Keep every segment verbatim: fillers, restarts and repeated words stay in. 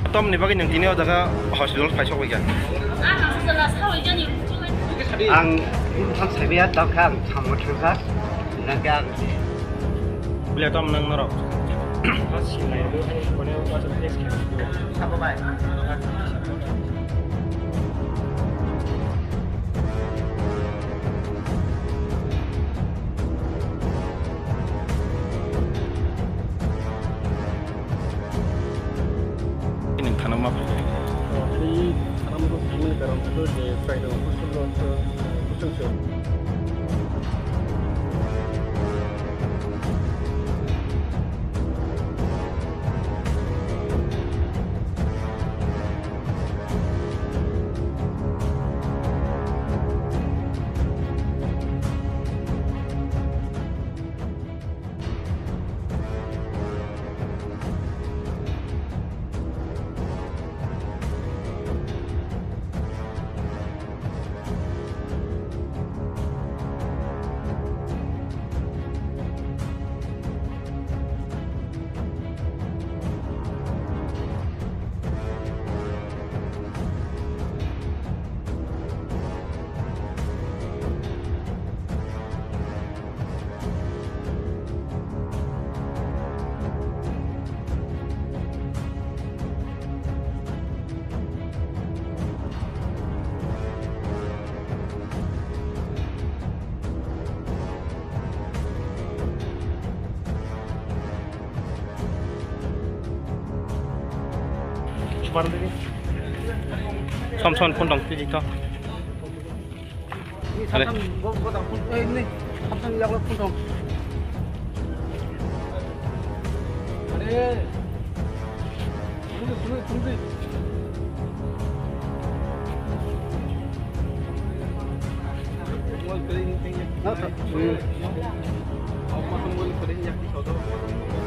Tamni bagwi nwng tini o jaga hospital phai sok baikha? Ang bumthang saibiya, tamo khe ang thango thangkha, hwnkhai ang. Bwlai tamo nwng norok? Sabo bai. Nini thana ma phai? Tini thana ma phai mani karon hwnkhe je Friday o hostel o, eh, hostel se. Som som phone tong twi to. Are. Samsung bo bo tang phone, eh, ni. Samsung yak lo phone tong. Are. Phone, phone, phone.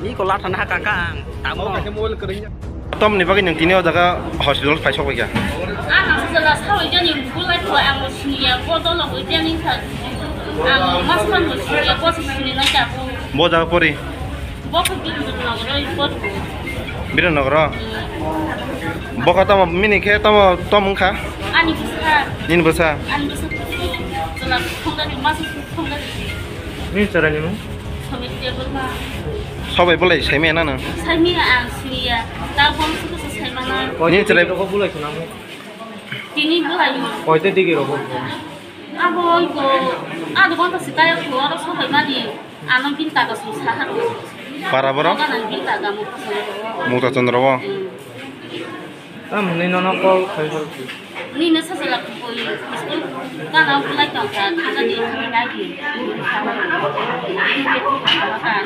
Iko latha na kaka ang tamo. Tamni bagwi nwng tini o jaga hospital phai sok baikha? Ang ang sala sawi jani bulai ko ang siniya ko dolo ko jani sa. Ang mas man mo siniya ko sini na ta ko. Bo jaga pori? Bo ko Biranogoro ko. Biranogoro? Hmm. Bo ko tamo mini khe tamo tom wngkha? Ani bwsa. Nini bwsa? Ani bwsa. Sala thongda ni mas thongda ni. Nini chwraini mung? Somit Debbarma. Sobai bolai saimaya na nang? Saimaya ang siniya. Ta bong suku se saimana. Nini chwrai rokho bolai khuna mo? Tini bolai mo. Koite digi rokho? Abo iko, ado gonta sikaya ko, aro sobai mani. Ano bin taga su sahar. Para boro? Taga nang bin taga mo. Mukta Chandra bo? Hmm. Tamni nono call khai hor ki. Ni message la koi school kana bulai tong kha, thana di thana di.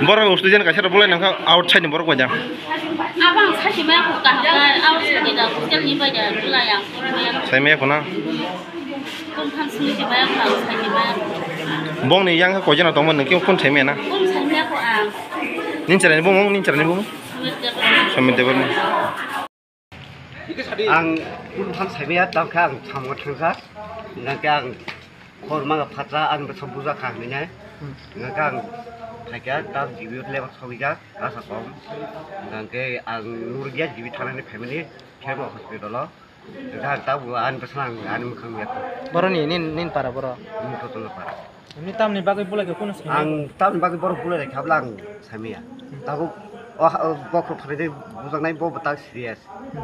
Borok student kaisa rok bulai nang kha outside ni borok bai da. Abang sachi ma ko ka ha, outside ni da hostel ni bai da bulai yang. Sai me ko na. Kum tham sini di ma yang, sai di ma yang. Bong ni yang ko jana tong man ki kun sai me na. Kum sai me ko ang. Nin chara ni bong, nin chara ni bong. Somit Debbarma. Somit Debbarma. Ang bumthang saibiya, tamo khe ang thango thangkha. Hwnkhai ang khorma phatra ang bwsa bujakha hinwi nai. Hwnkhai ang phaikha, ta G B o lebar sogwikha, rasa kom. Hwnkhai ang nurgya G B thanani phaimani, khe bo hospital o. Hwnkhai ang tabuk ani bwsano ang ani mwkhang yakha. Boroni nin, nin para boro? Mukto tongna para. Nini tamni bagwi bulai khe kunu simi? Ang tamni bagwi borok bulai lai khabla ang samiya. Tabuk o ha-, o bokhorok thani de bujaknai bo bo tak serious.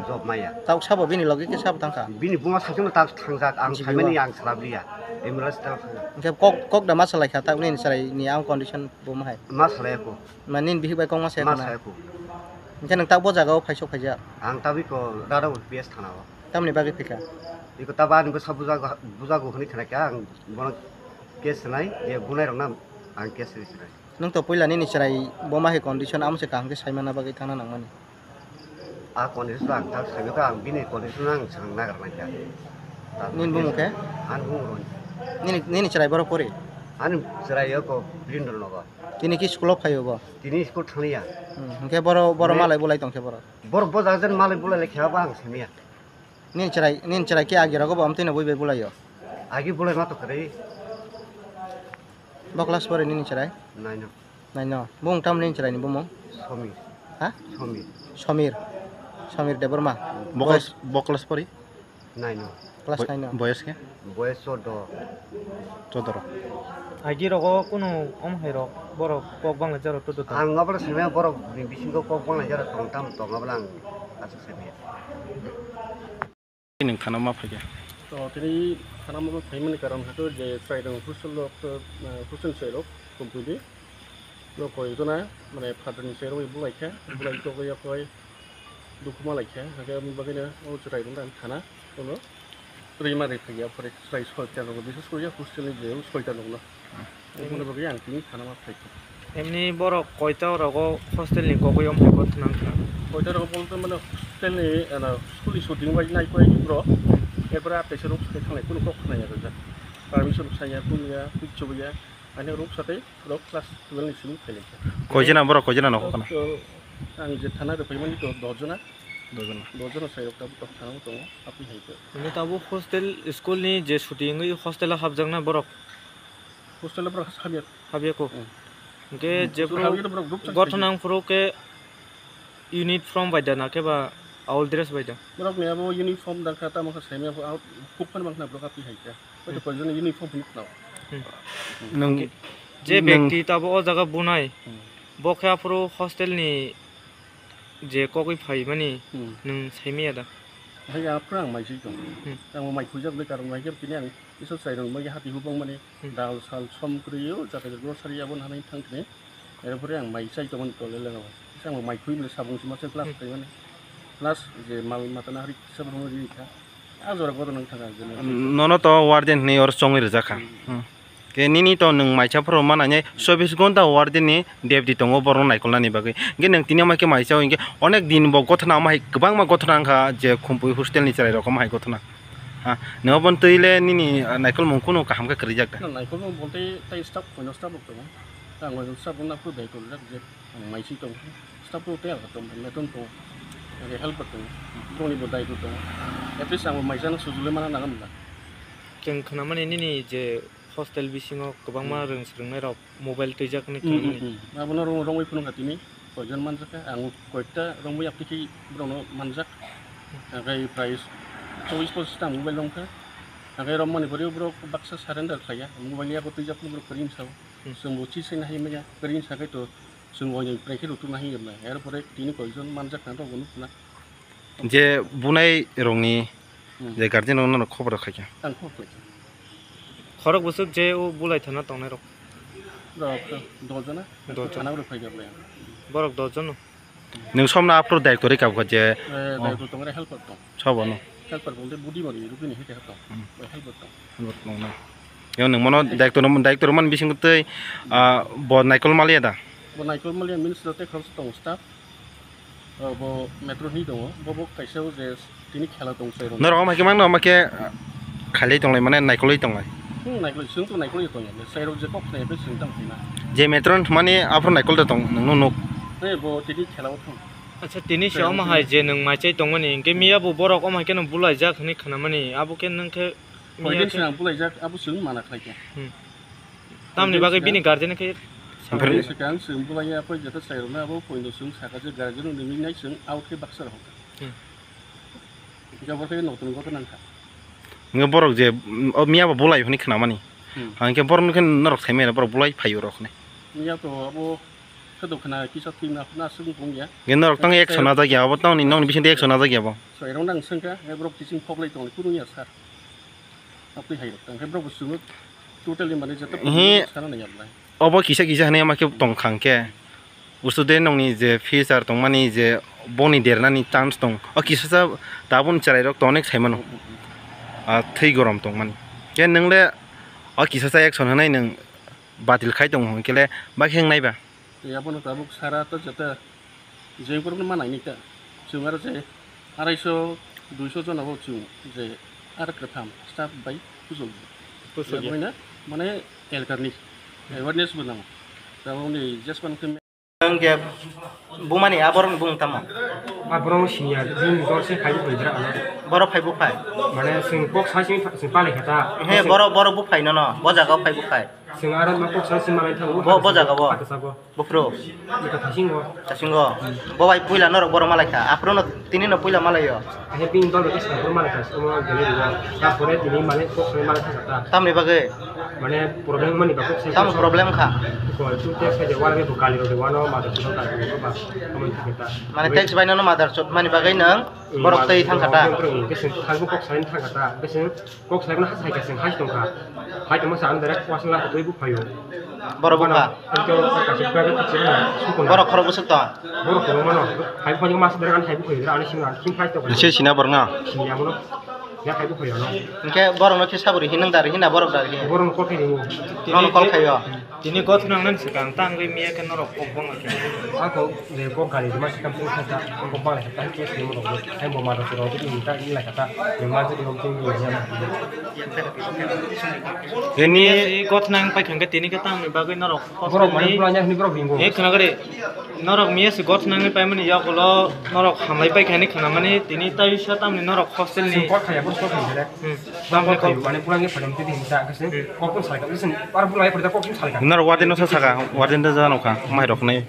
Job maya. Tabuk sabo bini logi khe sabo tangkha? Bini buma sakhe no tak thangjak, ang G B o? Phaimani ang salabliya. Ambulance ta thangkha. Hwnkhe kok, kok da ma salai kha, tabuk nini chwrai ni ang condition bo ma hai? Ma salai ko. Ma nini bihik bai kok ma saya ko na? Ma saya ko. Hwnkhe nwng tabuk bo jaga o phaisok phaijak? Ang tabuk ko Rada P S thana o. Tamni bagwi phaikha? Iko tabo ani bwsa bujago, bujago hwnwi khna khe ang bono case rwnai, je bunai rokno ang case rwi swnai. Nwng to puila nini chwrai bo ma hai condition, amo se kaham khe saimana bagwi thangna nangmani. A condition ang thang saimaka, ang bini condition ang swng nagra nangkha. Nini bumung khe? Ani bumung Ron. Nini, nini chwrai borok pori? Ani chwrai oko Birendra Nagar. Tini ki school o phaio bo? Tini school thangya. Hmm, hwnkhe boro, boro malai bulai tongkhe boro? Boro bo jaga jen malai bulai lai khe abo ang saimaya. Nini chwrai, nini chwrai khe agi rogo bo amtwino bui bai bulaio? Agi bulai ma to kwrwi. Bo class pori nini chwrai? Nine o. Nine o. Bumung tamo nini chwraini bumung? Somir. Ha? Somir. Somir. Samir Debbarma. Bo class, bo class pori? Nine o. Class nine o. Boyos khe? Boyos chordo. Chordo ro. Agi rogo kunu om hai rok borok kok bangla jaro to to. Ang abla simi borok ni bisingo kok bangla jaro tong tam tong abla ang asuk simi. Nwng thana ma phaikha? To tini thana ma phaimani karon hakhe je chwrai rok hostel rok to, eh, hostel chwrai rok kumpui di. Lo koi jona mane phatar ni chwrai rok bulai kha, bulai to ya koi dukhu ma lai kha, hakhe bagwi no o chwrai rok thana. Ono rima ri phaiya, pore chwrai soita rok, bises kori hostel ni je soita rok no. Omo ni bagwi ang tini thana ma phaikha. Emni borok koita rogo hostel ni kogwi om hai kothna wngkha? Koita rogo bolte mane hostel ni, ano, school ni shooting bai nai koi bro. Erpore atai se rok sai thanglai, kunu kok khna ya rwjak. Permission sai ya, kunu ya, kichu ya. Ani rok satai rok class twelve ni simi khailai kha. Koi jona borok, koi jona nogo khna? Ang je thana rw phaimani to dos jona. Dos jona. Dos jona sai rok tabuk tabuk thana tongo, apni hai khe. Tabuk hostel school ni je shooting wngwi hostel o hapjakna borok? Hostel o borok habya. Habya ko? Hmm. Hwnkhe hmm, jebro habya borok group chak gothon ang phuru khe uniform bai da na khe ba old dress bai da? Borok ni abo uniform da kha, tamo khe semi abo out, kuk phan bang khna borok apni hai khe. Hoi to hmm, koi jona uniform hwnwi khna o. Hmm. Nwng, je nwng bekti tabo o jaga bunai, hmm, bo khe aphuru hostel ni je kogwi phaimani hmm, nwng saimaya da? Hai aphuru ang mai sui tong. Hmm. Ang mai khuijak bai karwng hai khe tini ang Isor chwrai rok bai hati hubung mani hmm, dal sal som kwrwi o jata grocery abo nang thang tini. Erpore ang mai chai tongmani tole leno. Kisa ang mai khui mani sabung sima chai plus hmm, khaimani. Plus je mal mata na hari kisa borokno ri kha. A jora kotor nang thang ang je. Nono to warden hwnwi oro chongwi rijak kha. Hmm. Hmm. Ke nini to nwng maisa phoro mana nai chobbish ghonta warden ni duty tongo borok naikolnani bagwi. Hwnkhe nwng tini ma khe maisa hwnkhe onek din bo gothona ma hai kwbangma gothona wngkha je Khumpui hostel ni chwrai rok ma hai gothona. Ha, nwng obo twi le nini, ah, naikolmung kunu kaham khe kwrwijak da? Na, naikolmung bolte tai staff, koino staff rok tongo. Ang koino staff rok naphuru dai tongjak je ang maising tongo. Staff rok tei ang tongo, matron tongo. Age helper tongo. Borokni bo daitw tongo. At least ang bo maisano sujuli mana nangam da. Chwng khwnamani nini je hostel bisingo kwbangma hmm, rwng swrwngnairok mobile twijaknai hmm, hmm, khwnamani. Hmm. Abono rong-, rongwi phunukha tini. Koijon manjakha, ang koita romwi apni khe borokno manjak. Hwnkhe prai chobbish pochish ta mobile romkha. Hwnkhe romani pore borok baksa surrender khlaiya. Mobile yago twijak borok kwrwi sao. Hmm. Chwngbo chisina hai manya, kwrwi sakhe to chwng oinwi prai khe rwtwkna hai wngnai. Erpore tini koijon manjak na rok nukna. Je bunai rokni hmm, je guardian rokno khobor khaikha. Ang khobor khaikha. Khorok bwswk je o bulai thana tongnai rok. Rok dos jona. Dos jona. Thana rok phai jak lai. Borok dos jono. Nwng somno aphuru director ri kabkha je. Eh, oh. Director tong re helper tong. Sobo no. Helper bole budi mari rukini hete tong. Hmm. Oi helper tong. Helper tong na. Yo nwng mono director, director man bising tei, ah, bo naikol maliya da. Bo naikol maliya means jote khoroksa tong staff. O, bo metro hinwi tongo, bo, bo kaisa o je tini khela tong chwrai rok. Norok omo khe mangno, omo khe, ah, khailai tonglai mane naikolwi tonglai. Hmm, naikolwi, chwng to naikolwi tongo, chwrai rok je kok khnai, chwng tang khaina. Je metro hinmani aphuru naikol da tong, nwng nuk. He, bo tini khela o thang. Acha, tini se omo hai je nwng mai chai tongmani, hwnkhe miya bo borok omo hai kheno bulaijak hinwi khnamani, abo khe nwng khe. Poito miya khe swng bulaijak, abo chwng mana khlai khe. Hmm. Tamni bagwi bini guardian khe omphaikhe swkang chwng bulai ya, koi jeta chwrai rokno abo poito chwng saka je guardian rokni mingnai chwng out khe baksa rok. Hmm. Hingke abo khe nokthung kotor nangkha. Hingke borok je, mm, o miya bo bulai hwnwi khnamani. Hmm. Hingke borok nokhe norok saimanya borok bulai phaio rok hwnwi. Miya to abo khe dokhna kisa thwima phano aswk wng ya. Hingke norok tang action najak ya, abo tangni nokni bisingtwi action najak ya bo. Chwrai rok nang swngkha, borok kiching phoklai tongni kunu ya sir. Apni hai rok tang khe borok bo chwngno totally mane jeta sana nai ya. Obo kisa kisa hwnwi ma khe tong kha hwnkhe. Busu de nokni je future tongmani je boni dernani chance tong. O kisa sa tabun chwrai rok to onek sai mano. Ah, thwi gorom tongmani. Khe nwng le o kisa sa action hwnwi nwng batil khai tong hwnkhe le ba khe wngnai ba? Tei abono tabuk sara to jeta je borokno ma naini ta. Chwng aro je araiso, duiso jona bo chwng je aro kwtham staff bai kuchuk. Kuchuk ya. Yaboina mane elkarni awareness bo nango. Tabukni jespan khe Ang khe bumani aborok ni bung tamo? Aborok senior, bini dol se phai phai bra ano. Borok phai buphai? Mane chwng kok sai sini chwng pali khata. He, borok, borok buphai nono, bo jaga phai buphai. Chwng aro ma kok sai si malai thango. Bo, bo jaga bo. Ata sabo. Buphuru. Ika thasingo. Thasingo. Bo bai puila norok boro malai kha. Aphuru no tini no puila malai yo. He bini dol bai kisa boro malai kha. Omo gele dibo. Ta pore tini mane kok sai malai thang kha ta. Tamni bagwi? Mane problem mani ba kok sai. Tamo problem kha? Ko tu te sai de wala be bukali ro de wano ma de ko ta ko ba. Omo thang kha ta. Mane text bai no mother chot mani bagwi nang borok tei thang kha ta. Kok sai thang kha ta. Kok sai na sai ka sing hai tong kha. Hai tong sa ang direct kuasang la twi bu phayo. Borok bukha. Ang to sa ka sing private teacher na sukuna. Borok khorok bwswk tong. Borok khorok mano. Hai phone mas direct ang hai bu phayo. Ani sing ang sing hai tong. Nisi sina borok na? Sini amo no. Ya hai bu phayo no. Hingke borok no khe saburi hinang dari hina borok dari hin. Borok no call khai ringo. Nono call khayo. Tini gothna nang sikang tangwi miya khe norok kok bang khe. Ako je kok gari ma sikam sing kha kok bang khe tang khe sini mo. Hai bo ma ro ro ni ta ni la kha ta. Ni ma je ro ni ni ya. Ini gothna nang pai khangke tini khe tangwi bagwi norok. Borok mani pulanya hini borok bingo. Ek khna gari norok miya si gothna nang pai mani yakulo norok hamlai pai khani khna mani tini tai sa tamni norok hostel ni. Sing kok khaya borok kok khaya. Hmm. Bang kok khayo, mane pulangni phaidam tidi hinsa, khe se kok tong salka, khe se par pulangni phaidam kok tong salka. Nor warden no sa saka, warden da jano kha, mai rok nai.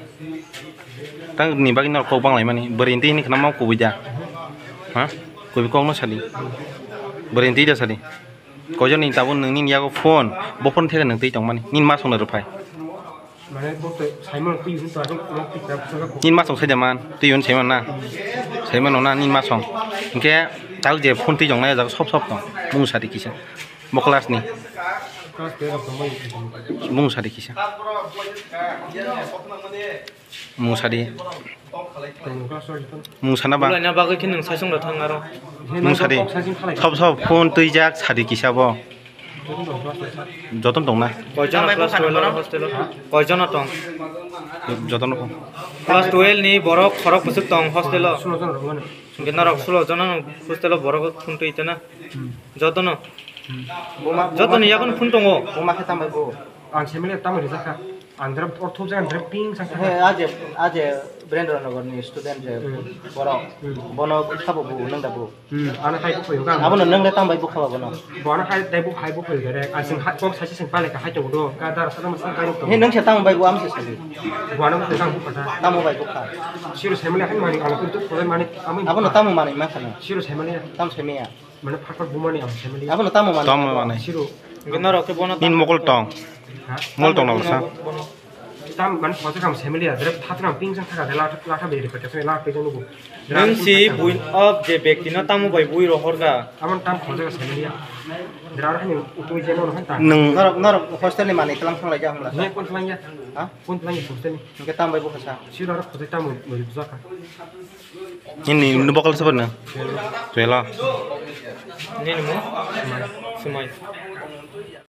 Tang ni bagwi nor kok bang lai mani, bwrwi twi hini khna ma kubui da. Ha? Kubui kok no sadi. Bwrwi twi da sadi. Koijon ni tabuk nungni yago phone, bo phone theke nung twi tong mani, nini ma song no rw phai. Mane bo to Simon twi yun to ajo mo twi ta saka ko. Nini ma song sai de man, twi yun Simon na. Simon no na nini ma song. Hingke tau je phone twi jong na jak sop sop tong. Mung sadi kisa. Bo class ni. Class twelve tong bai. Mung sadi kisa. Mung sadi. Tong class twelve tong. Mung sana ba. Bulaina bagwi khe nung sai song da thang aro. Mung sadi. Sop sop phone twi jak sadi kisa bo. Joton tong na? Koijon class twelve o hostel o? Koijon tong? Joton tong. Class twelve ni borok khorok bwswk tong hostel o? Hingke norok sulo jono hostel o borok phone twi tana? Jotono? Jotono yakon phone tongo? Buma khe tambai bo? Ang semile tambai rijak kha. Ang dra ortho jang dra ping sang kha. He aje, aje Brendra Nagar ni student je borok. Bono sabo bo nang da bo? Hmm, ano hai bukhuk kha. Abono nwng le tang bai bukha ba bono? Bo ano hai dai buk hai bukhuk kha re. Asing hai kok sachi sing pale ka hai to do. Ka dar sa ma sa kai to. He nwng se tamo bai bu am se sali. Bo ano bukhuk kha. Tamo bai bukha. Siro semale hai mani ano kuntu kore mani ami. Abono tamo mani ma khana. Siro semale. Tam semia. Mane phak phak bumani ang semale. Abono tamo mani. Tamo mani. Siro. Norok ke bono. Nin mokol tong. Ha? Mol tong na bono, sa. Bono. Tam man khoroksa kam semili ya, direct thatna ping jang thaka de, latha, latha beri pete, latha ping jang nugo. Nwng si buin of je bekti no tamo bai bui rohor ka? Amon tam khoroksa semili ya. Dra hani utui je no han ta. Nwng norok, norok hostel ni manwi tlang thang lai ja hamla. Ne kon thlang ya? Ha? Kon thlang ya hostel ni? Hingke tam bai bo khasa. Si norok khoroksa tam beri bujaka. Ini, ini bokol sabar na? Twelve. Ini mo? Sumai.